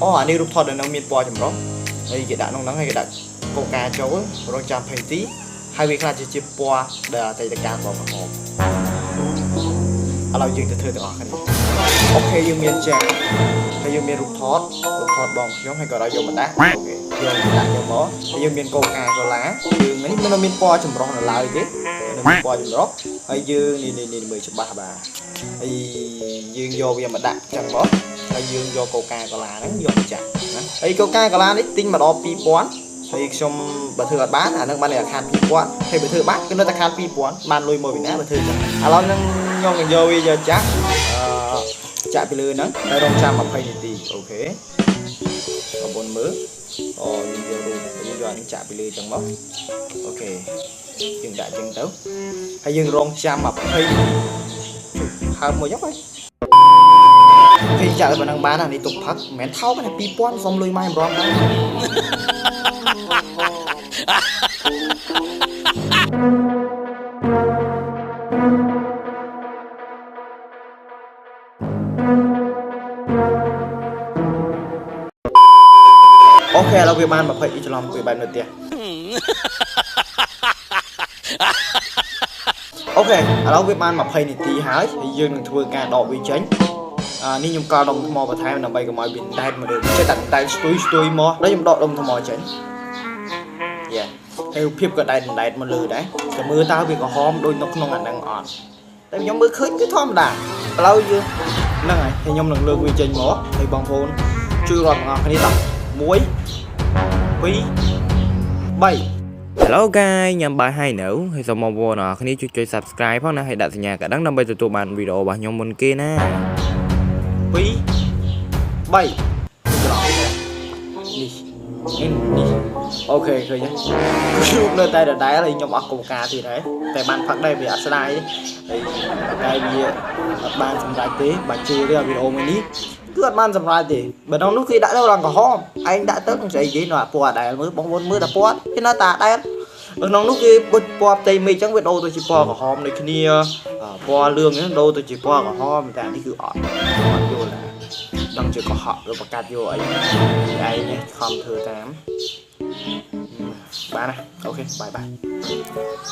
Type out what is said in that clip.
អូអានេះរូបថតដែលនៅមានពណ៌ចម្រុះហើយគេដាក់ក្នុងហ្នឹងហើយគេដាក់កូកាចូលរងចាំ20នាទីហើយវាខ្លះជាពណ៌ដែលអតីតកាលពណ៌ក្រហមឥឡូវយើងទៅធ្វើទាំងអស់គ្នា OK យើងមានចានហើយយើងមានរូបថតរូបថតបងខ្ញុំហើយក៏ដល់យកមកដាក់ OK យកមកដាក់យកមកហើយយើងមានកូកាកូឡាយើងនេះមិនមានពណ៌ចម្រុះនៅឡើយទេនៅមានពណ៌ចម្រុះហើយយើងនេះនេះនេះមើលច្បាស់បាទហើយយើងយកវាមកដាក់ចឹងមកហើយយើងយកកូកាកូឡាហ្នឹងយកមកចាក់ណាហើយកូកាកូឡានេះទិញមកដល់2000ហើយខ្ញុំបើធ្វើអត់បានអានឹងបានតែខាត2000ហើយបើធ្វើបានគឺនៅតែខាត2000បានលុយមកពីណាបើធ្វើចឹងឥឡូវហ្នឹងខ្ញុំនឹងយកវាយកចាក់ចាក់ពីលើហ្នឹងហើយរងចាំ20នាទី OK បងប្អូនមើលអូយើងយករូបយើងយកអានេះចាក់ពីលើចឹងមក OK យើងដាក់ចឹងទៅហើយយើងរងចាំ20នាទីហើមមួយចឹងហើយ OK ចាក់តែប៉ុណ្ណឹងបានអានេះទុកផឹកមិនមែនថោកទេ2000សុំលុយម៉ែម្រងដែរ OK ឥឡូវវាបាន20អ៊ីច្រឡំវាបែបនៅផ្ទះ OK ឥឡូវវាបាន20នាទីហើយហើយយើងនឹងធ្វើការដកវាចេញអានេះខ្ញុំកោដុំថ្មបន្ថែមដើម្បីកុំឲ្យវាដែតមកលើចេះតែដែតស្ទុយស្ទុយមកដល់ខ្ញុំដកដុំថ្មចេញយ៉ាហើយភាពក៏ដែតដែតមកលើដែរតែមើលតើវាក្រហមដូចនៅក្នុងអាហ្នឹងអត់តែខ្ញុំមើលឃើញគឺធម្មតាឥឡូវយើងហ្នឹងហើយហើយខ្ញុំនឹងលើកវាចេញមកហើយបងប្អូនជួយរាប់ទាំងអស់គ្នាតោះ1 2 3 Hello guys ញ៉ាំបាយហើយនៅហើយសូមបងប្អូនអរគ្នាជួយចុច Subscribe ផងណាហើយដាក់សញ្ញាកណ្ដឹងដើម្បីទទួលបានវីដេអូរបស់ខ្ញុំមុនគេណា 2 3ច្រឡំនេះនេះនេះ OK ឃើញទេរូបនៅតែដដែលហើយខ្ញុំអស់កុំការទៀតហើយតែបានផឹកដែរវាអត់ស្ដាយទេហើយតែវាអត់បានសម្រេចទេបើជឿទេវីដេអូមួយនេះគឺអត់បានសម្រេចទេបើក្នុងនោះគេដាក់ទៅរងក្រហមឯងដាក់ទៅស្អីគេនៅអាពណ៌អដែលមើលបងប្អូនមើលតែពណ៌គេនៅតែអដែលក្នុងនោះគេបុចពណ៌ផ្ទៃមេឃអញ្ចឹងវាដូរទៅជាពណ៌ក្រហមដូចគ្នាពណ៌លឿងហ្នឹងដូរទៅជាពណ៌ក្រហមតែនេះគឺអត់អត់យល់ដែរដឹងជាកុហកឬប្រកាសយកអីឯងនេះខំធ្វើតាមបានណា OK bye bye.